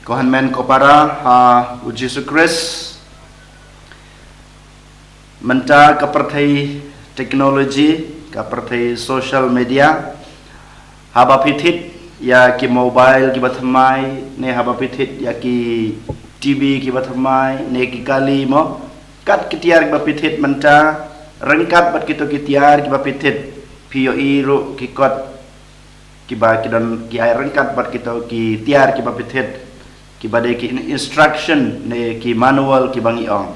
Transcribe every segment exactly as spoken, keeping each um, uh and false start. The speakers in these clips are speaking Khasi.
Ko hynmen ko para ha u Jisu Khrist, mynta ka pyrthei technology, ka pyrthei social media, haba phi thied ïa ki mobile kiba thymmai, ne haba phi thied ïa ki T V kiba thymmai, ne ki kali mo, kat ki tiar kiba phi thied mynta, ryngkat bad kito ki tiar kiba phi thied, phi ïohi ruh ki kot kiba ki don ki ai ryngkat bad kito ki tiar kiba phi thied, kiba dei ki in-, instruction ne ki manual kiba ngi ong.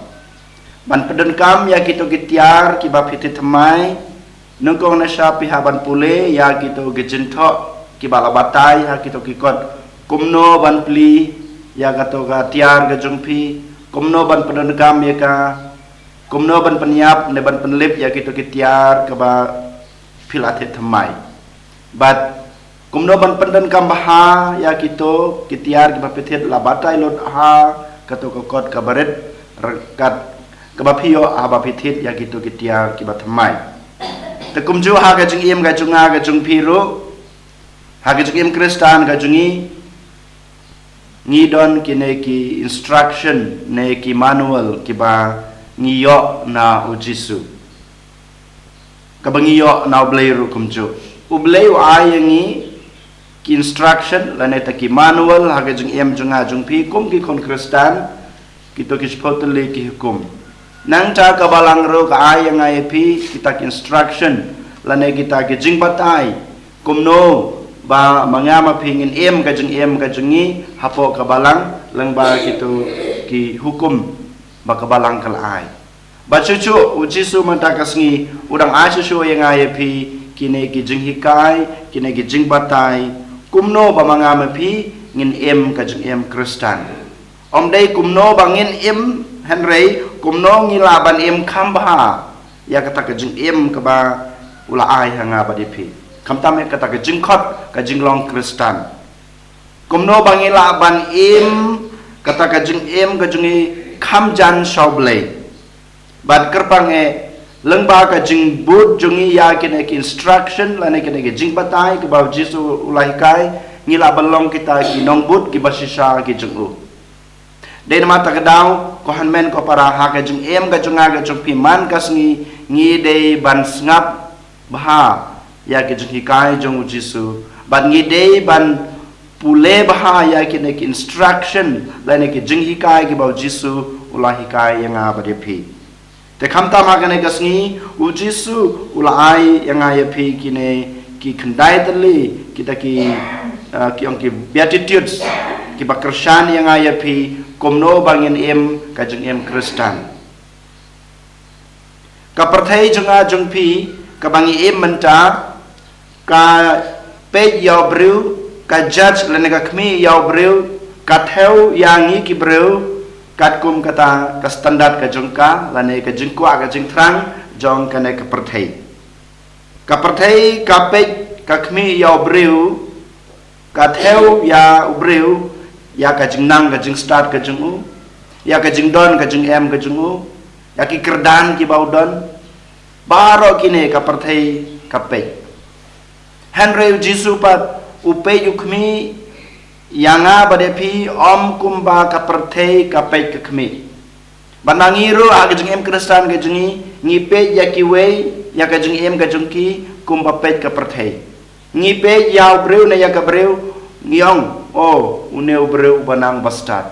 Ban pyndonkam ïa kito ki tiar kiba phi thied thymmai, nyngkong na sha phi hap ban pule ïa kito ki jingthoh kiba la batai ha kito ki kot. Kumno ban plie ïa kato ka tiar ka jong phi, kumno ban pyndonkam ïa ka, kumno ban pynïap ne ban pynlip ïa kito ki tiar kaba phi la thied thymmai. Bad kumno ban pyndonkam bha ïa kito ki tiar kiba phi thied la batai lut ha kato ka kot kaba rit ryngkat kaba phi ïoh haba phi thied ïa kito ki tiar kiba thymmai. Te kumjuh ha ka jingim ka jong nga ka jong phi ruh, ha ka jingim Khristan ka jong ngi, ngi don kine ki instruction ne ki manual kiba ngi ïoh na u Jisu, kaba ngi ïoh na u Blei ruh kumjuh. U Blei u ai ïa ngi ki instruction lane ta ki manual ha ka jingim jong nga jong phi kum ki khun Khristan, kito ki shiphew tylli ki hukum. Nangta ka Balang ruh ka ai ïa nga ïa phi kita ki instruction lane kita ki jingbatai kumno ba ma nga ma phi ngin im ka jingim ka jong ngi hapoh ka Balang lyngba kito ki hukum ba ka Balang ka la ai. Bad shuh shuh u Jisu mynta ka sngi u dang ai shuh shuh ïa nga ïa phi kine ki jinghikai, kine ki jingbatai kumno ba ma nga ma phi ngin im ka jingim Khristan. Ym dei kumno ba ngin im, hynrei kumno ngi lah ban im kham bha ïa kata ka jingim kaba u la ai ha nga bad ïa phi. Khamtam ïa kata ka jingkhot ka jinglong Khristan. Kumno ba ngi lah ban im kata ka jingim ka jong ngi kham jan sha u Blei. Bad kyrpang eh lyngba ka jingbud jong ngi ïa kine ki instruction lane kine ki jingbatai kaba u Jisu u la hikai, ngi lah ban long kita ki nongbud kiba shisha ki jong u. Dei namar kata ka daw, ko hynmen ko para, ha ka jingim ka jong nga ka jong phi man ka sngi, ngi dei ban sngap bha ïa ki jinghikai jong u Jisu bad ngi dei ban pule bha ïa kine ki instruction lane ki jinghikai kiba u Jisu u la hikai ïa nga bad ïa phi. Te khamtam ha kane ka sngi u Jisu u la ai ïa nga ïa phi kine ki khyndai tylli kita ki, uh, ki ong ki beatitudes kiba kyrshan ïa nga ïa phi kumno ba ngin im ka jingim Khristan. Ka pyrthei jong nga jong phi kaba ngi im mynta, ka peit ïa u briew, ka judge lane ka khmih ïa u briew, ka thew ïa ngi ki briew katkum kata ka standard ka jong ka lane ka jingkwah ka jingthrang jong kane ka pyrthei. Ka pyrthei ka peit ka khmih ïa u briew, ka thew ïa u briew ïa ka jingnang ka jingstad ka jong u, ïa ka jingdon ka jingem ka jong u, ïa ki kyrdan kiba u don. Baroh kine ka pyrthei ka peit. Hynrei u Jisu pat u peit u khmih ïa nga bad ïa phi ym kumba ka pyrthei ka peit ka khmih. Bad ma ngi ruh ha ka jingim Khristan ka jong ngi, ngi peit ïa kiwei ïa ka jingim ka jong ki kumba peit ka pyrthei. Ngi peit ïa u briew ne ïa ka briew, ngi ong, "Oh, une u briew uba nang uba stad.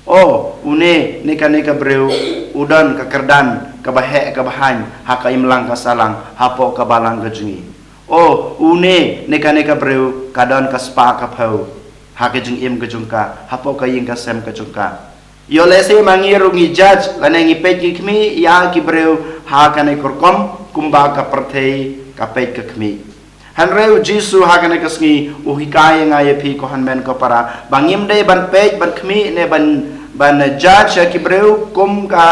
Oh, une ne kane ka briew u don ka kyrdan kaba heh kaba haiñ ha ka imlang ka sahlang hapoh ka Balang ka jong ngi. Oh, une ne kane ka briew ka don ka spah ka phew ha ka jingim ka jong ka hapoh ka ïing ka sem ka jong ka." Ïoh lehse ma ngi ruh ngi judge lane ngi peit ki khmih ïa ki briew ha kane ka rukom kumba ka pyrthei ka peit ka khmih. Hynrei u Jisu ha kane ka sngi u hikai ïa nga ïa phi ko hynmen ko para ba ngim dei ban peit ban khmih ne ban, ban judge ïa ki briew kum ka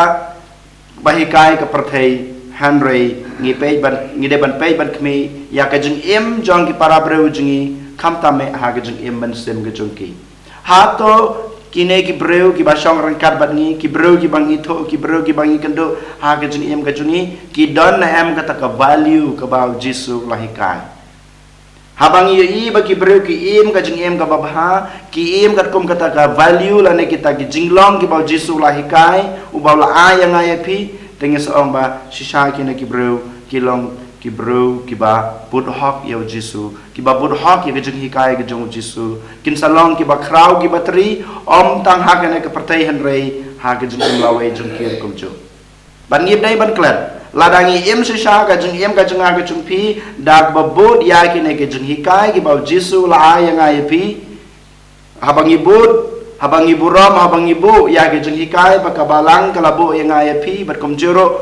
ba hikai ka pyrthei, hynrei ngi peit ban, ngi dei ban peit ban khmih ïa ka jingim jong ki para briew jong ngi, khamtam eh ha ka jingim mynsiem ka jong ki. Hato kine ki briew kiba shong ryngkat bad ngi, ki briew kiba ngi ithuh, ki briew kiba ngi kynduh ha ka jingim ka jong ngi, ki don ne em kata ka value kaba u Jisu u la hikai? Haba ngi ïohi ba ki briew ki im ka jingim kaba bha, ki im katkum kata ka value lane kita ki jinglong kiba u Jisu u la hikai, uba u la ai ïa nga ïa phi, te ngi sa ong ba shisha kine ki briew ki long ki briew kiba bud hok ïa u Jisu, kiba bud hok ïa ka jinghikai ka jong u Jisu. Kin sa long kiba khraw kiba tri, ym tang ha kane ka pyrthei hynrei ha ka jingim lawei jong ki ruh kumjuh. Ban ngim dei ban klet. Lada ngi im shisha ka jingim ka jong nga ka jong phi da kaba bud ïa kine ki jinghikai kiba u Jisu u la ai ïa nga ïa phi. Haba ngi bud, haba ngi burom, haba ngi buh ïa ki jinghikai ba ka Balang ka la buh ïa nga ïa phi, bad kumjuh ruh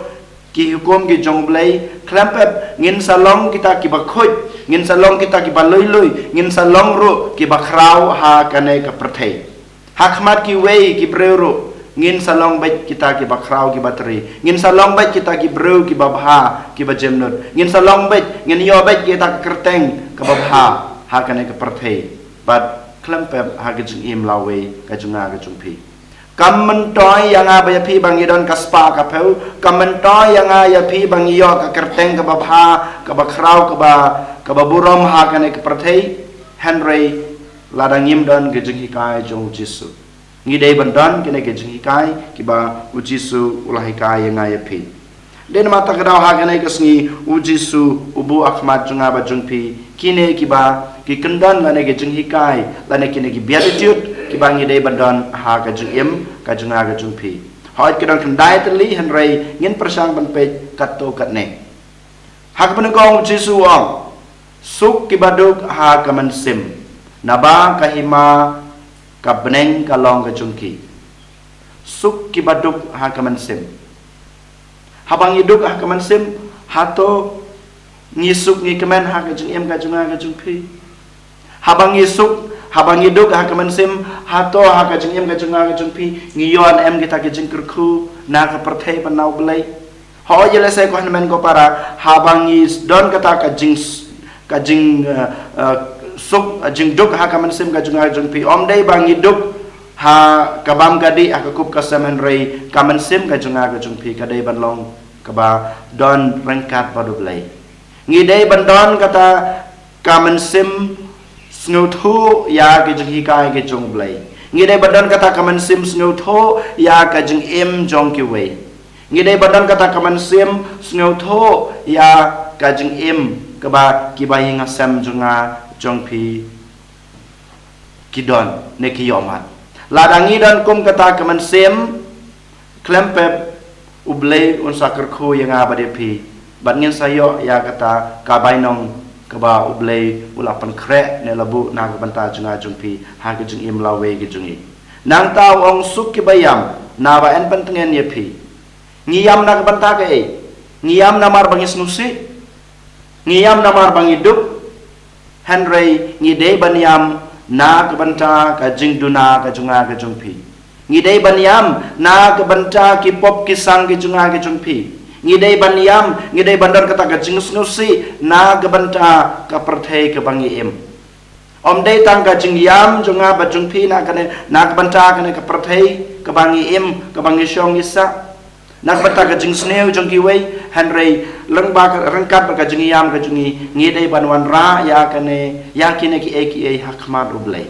ki hukum ki jong u Blei, khlem pep ngin sa long kita kiba khuid, ngin sa long kita kiba lui lui, ngin sa long ruh kiba khraw ha kane ka pyrthei. Ha khmat kiwei ki briew ruh ngin sa long beit kita kiba khraw kiba tri. Ngin sa long beit kita ki briew kiba bha kiba jemnud. Ngin sa long beit, ngin ïoh beit kita ka kyrteng kaba bha ha kane ka pyrthei. Bad khlem pep ha ka jingim lawei ka jong nga ka jong phi. Kam myntoi ïa nga bad ïa phi ba ngi don ka spah ka phew. Kam myntoi ïa nga ïa phi ba ngi ïoh ka kyrteng kaba bha, kaba khraw, kaba, kaba burom ha kane ka pyrthei. Hynrei lada ngim don ka jinghikai jong u Jisu, ngi dei ban don kine ki jinghikai kiba u Jisu u la hikai ïa nga ïa phi. Dei namar kata ka daw ha kane ka sngi u Jisu u buh ha khmat jong nga bad jong phi kine kiba ki kyndon lane ki jinghikai lane kine ki beatitude kiba ngi dei ban don ha ka jingim ka jong nga ka jong phi. Hooid ki don khyndai tylli hynrei ngin pyrshang ban peit katto katne. Ha kaba nyngkong u Jisu u ong, suk kiba duk ha ka mynsiem, naba ka hima ka bneng ka long ka jong ki. Suk kiba duk ha ka mynsiem. Haba ngi duk ha ka mynsiem, hato ngi suk ngi kmen ha ka jingim ka jong nga ka jong phi? Haba ngi suk, haba ngi duk ha ka mynsiem, hato ha ka jingim ka jong nga ka jong phi ngi ïoh ne em kita ki jingkyrkhu na ka pyrthei bad na u Blei? Hooid, ïa lehse ko hynmen ko para, haba ngi don kata ka jing, ka jing, eh, eh, suk, eh, jingduk ha ka mynsiem ka jong nga ka jong phi, ym dei ba ngi duk ha ka bam ka dih ha ka kup ka sem hynrei ka mynsiem ka jong nga ka jong phi ka dei ban long kaba don ryngkat bad u Blei. Ngi dei ban don kata ka mynsiem sngewthuh ïa ka jinghikai ka jong u Blei. Ngi dei ban don kata ka mynsiem sngewthuh ïa ka jingim jong kiwei. Ngi dei ban don kata ka mynsiem sngewthuh ïa ka jingim kaba kiba ïing ha sem jong nga jong phi ki don ne ki ïoh mad. Lada ngi don kum kata ka mynsiem, khlem pep u Blei un sa kyrkhu ïa nga bad ïa phi, bad ngin sa ïoh ïa kata ka bainong kaba u Blei u la pynkhreh ne la buh na ka bynta jong nga jong phi ha ka jingim lawei ka jong ngi. Nangta u ong, suk kiba ïam, naba yn pyntngen ïa phi. Ngi ïam na ka bynta kaei? Ngi ïam namar ba ngi sngewsih? Ngi ïam namar ba ngi duk? Hynrei ngi dei ban ïam na ka bynta ka jingduna ka jong nga ka jong phi. Ngi dei ban ïam na ka bynta ki pop ki sang ki jong nga ki jong phi. Ngi dei ban ïam, ngi dei ban don kata ka jingsngewsih na ka bynta ka pyrthei kaba ngi im. Ym dei tang ka jingïam jong nga bad jong phi na kane, na ka bynta kane ka pyrthei kaba ngi im, kaba ngi shong ngi sah, na ka bynta ka jingsniew jong kiwei, hynrei lyngba ka, ryngkat bad ka jingïam ka jong ngi, ngi dei ban wanrah ïa kane, ïa kine kiei kiei ha khmat u Blei.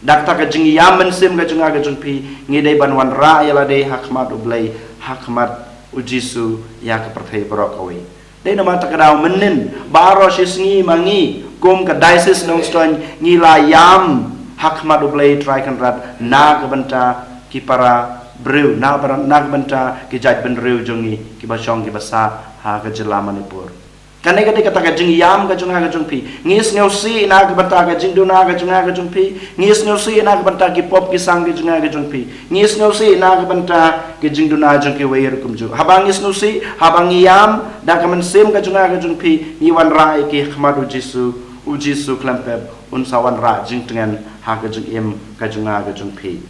Da kata ka jingïam mynsiem ka jong nga ka jong phi, ngi dei ban wanrah ïa lade ha khmat u Blei, ha khmat u Jisu, ïa ka pyrthei baroh kawei. Dei namar kata ka daw mynnin baroh shi sngi ma ngi kum ka Diocese Nongstoiñ ngi la ïam ha khmat u Blei Trai Kynrad na ka bynta ki para briew, na, na ka bynta ki jaitbynriew jong ngi kiba shong kiba sah ha ka jylla Manipur. Kane ka dei kata ka jingïam ka jong nga ka jong phi. Ngi sngewsih na ka bynta ka jingduna ka jong nga ka jong phi. Ngi sngewsih na ka bynta ki pop ki sang ki jong nga ka jong phi. Ngi sngewsih na ka bynta ki jingduna jong kiwei ruh kumjuh. Haba ngi sngewsih, haba ngi ïam da ka mynsiem ka jong nga ka jong phi, ngi wanrah ïa ki ha khmat u Jisu, u Jisu khlem pep un sa wanrah jingtngen ha ka jingim ka jong nga ka jong phi.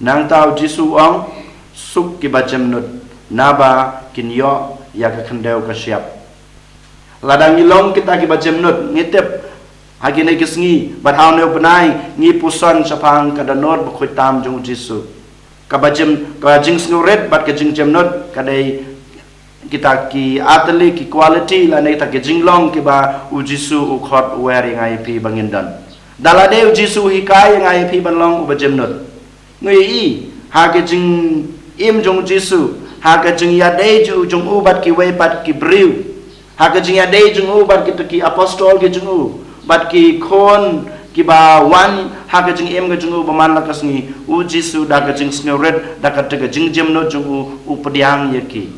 Nangta u Jisu u ong, suk kiba jemnud, naba kin ïoh ïa ka khyndew ka shyiap. Lada ngi long kita kiba jemnud, ngi tip ha kine ki sngi bad ha une u bnai ngi puson shaphang ka dohnud bakhuid tam jong u Jisu. Kaba jem, ka jingsngewrit bad ka jingjemnud ka dei kita ki atali ki quality lane kita ki jinglong kiba u Jisu u khot u wer ïa nga ïa phi ba ngin don. Da lade u Jisu u hikai ïa nga ïa phi ban long uba jemnud. Ngi i ha ka jingim jong u Jisu, ha ka jingïadei jong u bad kiwei pat ki briew, ha ka jingïadei jong u bad kita ki apostol ki jong u bad ki khun kiba wan ha ka jingim ka jong u ba man la ka sngi, u Jisu da ka jingsngewrit, da kata ka jingjemnud jong u, u pdiang ïa ki.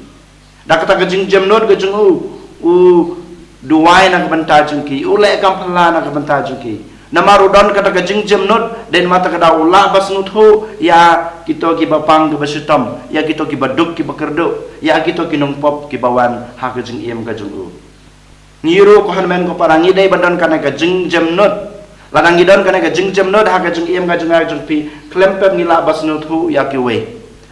Da kata ka jingjemnud ka jong u, u duwai na ka bynta jong ki, u leh kam phylla na ka bynta jong ki. Namar u don kata ka jingjemnud, dei namar kata ka daw u lah ba sngewthuh ïa kito kiba pang kiba shitom, ïa kito kiba duk kiba kyrduh, ïa kito ki nongpop kiba wan ha ka jingim ka jong u. Ngi ruh ko hynmen ko para ngi dei ban don kane ka jingjemnud. Lada ngi don kane ka jingjemnud ha ka jingim ka jong nga jong phi, khlem pep ngi lah ba sngewthuh ïa kiwei.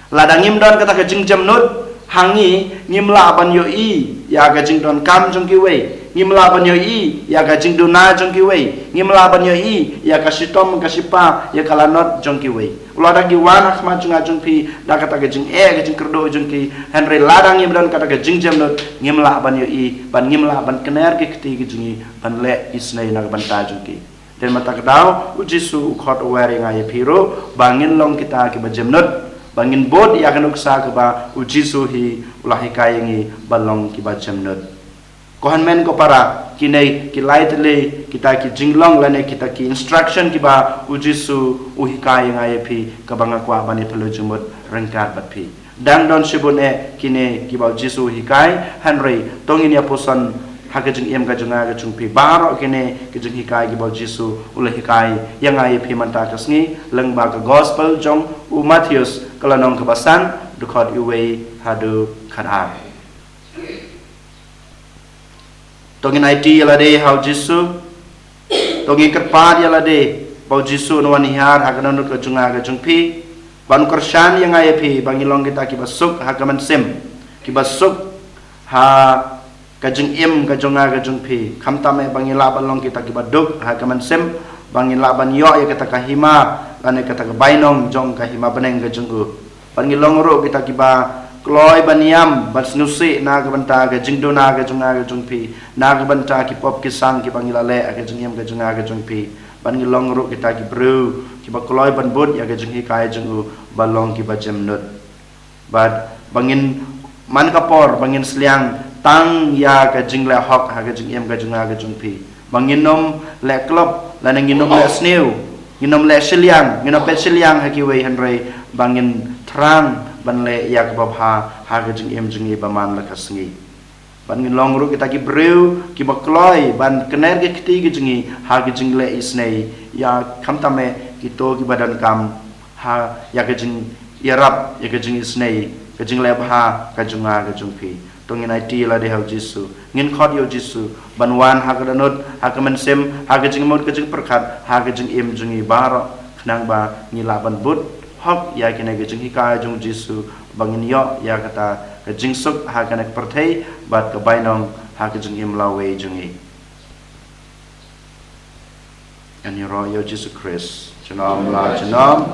Lada ngim don kata ka jingjemnud ha ngi, ngim lah ban ïohi ïa ka jingdonkam jong kiwei, ngim lah ban ïohi ïa ka jingduna jong kiwei, ngim lah ban ïohi ïa ka shitom ka shipa, ïa ka lanot jong kiwei. Lada ki wan ha khmat jong nga jong phi da kata ka jingeh ka jingkyrduh jong ki, hynrei lada ngim don kata ka jingjemnud, ngim lah ban ïohi, ban ngim lah ban kner ki kti ki jong ngi ban leh isynei na ka bynta jong ki. Dei namar kata ka daw u Jisu u khot u wer ïa nga ïa phi ruh ba ngin long kita kiba jemnud, ba ngin bud ïa ka nuksa kaba u Jisu hi u la hikai ïa ngi ban long kiba jemnud. Ko hynmen ko para, kine ki lai tylli kita ki jinglong lane kita ki instruction kiba u Jisu u hikai ïa nga ïa phi, kaba nga kwah ban ïa phylla jingmut ryngkat bad phi. Dang don shibun eh kine kiba u Jisu u hikai, hynrei to ngin ïa puson ha ka jingim ka jong nga ka jong phi baroh kine ki jinghikai kiba u Jisu u la hikai ïa nga ïa phi mynta ka sngi, lyngba ka gospel jong u Mathaios ka lynnong kaba san, dkhot uwei haduh khatar. To ngin aiti ïa lade ha u Jisu. To ngin kyrpad ïa lade ba u Jisu un wan hiar ha ka dohnud ka jong nga ka jong phi, ban kyrshan ïa nga ïa phi ba ngin long kita kiba suk ha ka mynsiem, kiba suk ha ka jingim ka jong nga ka jong phi. Khamtam eh ba ngin lah ban long kita kiba duk ha ka mynsiem, ba ngin lah ban ïoh ïa kata ka hima lane kata ka bainong jong ka hima bneng ka jong u. Ban ngin long ruh kita kiba kloi ban ïam, ban sngewsih na ka bynta ka jingduna ka jong nga ka jong phi, na ka bynta ki pop ki sang kiba ngi la leh ha ka jingim ka jong nga ka jong phi. Ban ngin long ruh kita ki briew kiba kloi ban bud ïa ka jinghikai jong u, ban long kiba jemnud. Bad ba ngin man ka por ba ngin sliang tang ïa ka jingleh hok ha ka jingim ka jong nga ka jong phi. Ba ngin ym leh klop lane ngin ym leh sniew, ngin ym leh shiliang, ngin ym peit shiliang ha kiwei, hynrei ba ngin thrang ban leh ïa kaba bha ha ka jingim jong ngi ba man la ka sngi. Ban ngin long ruh kita ki briew kiba kloi ban kner ki kti ki jong ngi ha ka jingleh isynei ïa, khamtam eh kito kiba donkam, ha ïa ka jingïarap, ïa ka jingisynei, ka jingleh bha ka jong nga ka jong phi. To ngin aiti ïa lade ha u Jisu, ngin khot ïa u Jisu ban wan ha ka dohnud, ha ka mynsiem, ha ka jingmut ka jingpyrkhat, ha ka jingim jong ngi baroh, khnang ba ngi lah ban bud hok ïa kine ki jinghikai jong u Jisu, ba ngin ïoh ïa kata ka jingsuk ha kane ka pyrthei bad ka bainong ha ka jingim lawei jong ngi. Ngan ïaroh ïa u Jisu Khrist. Junom la junom.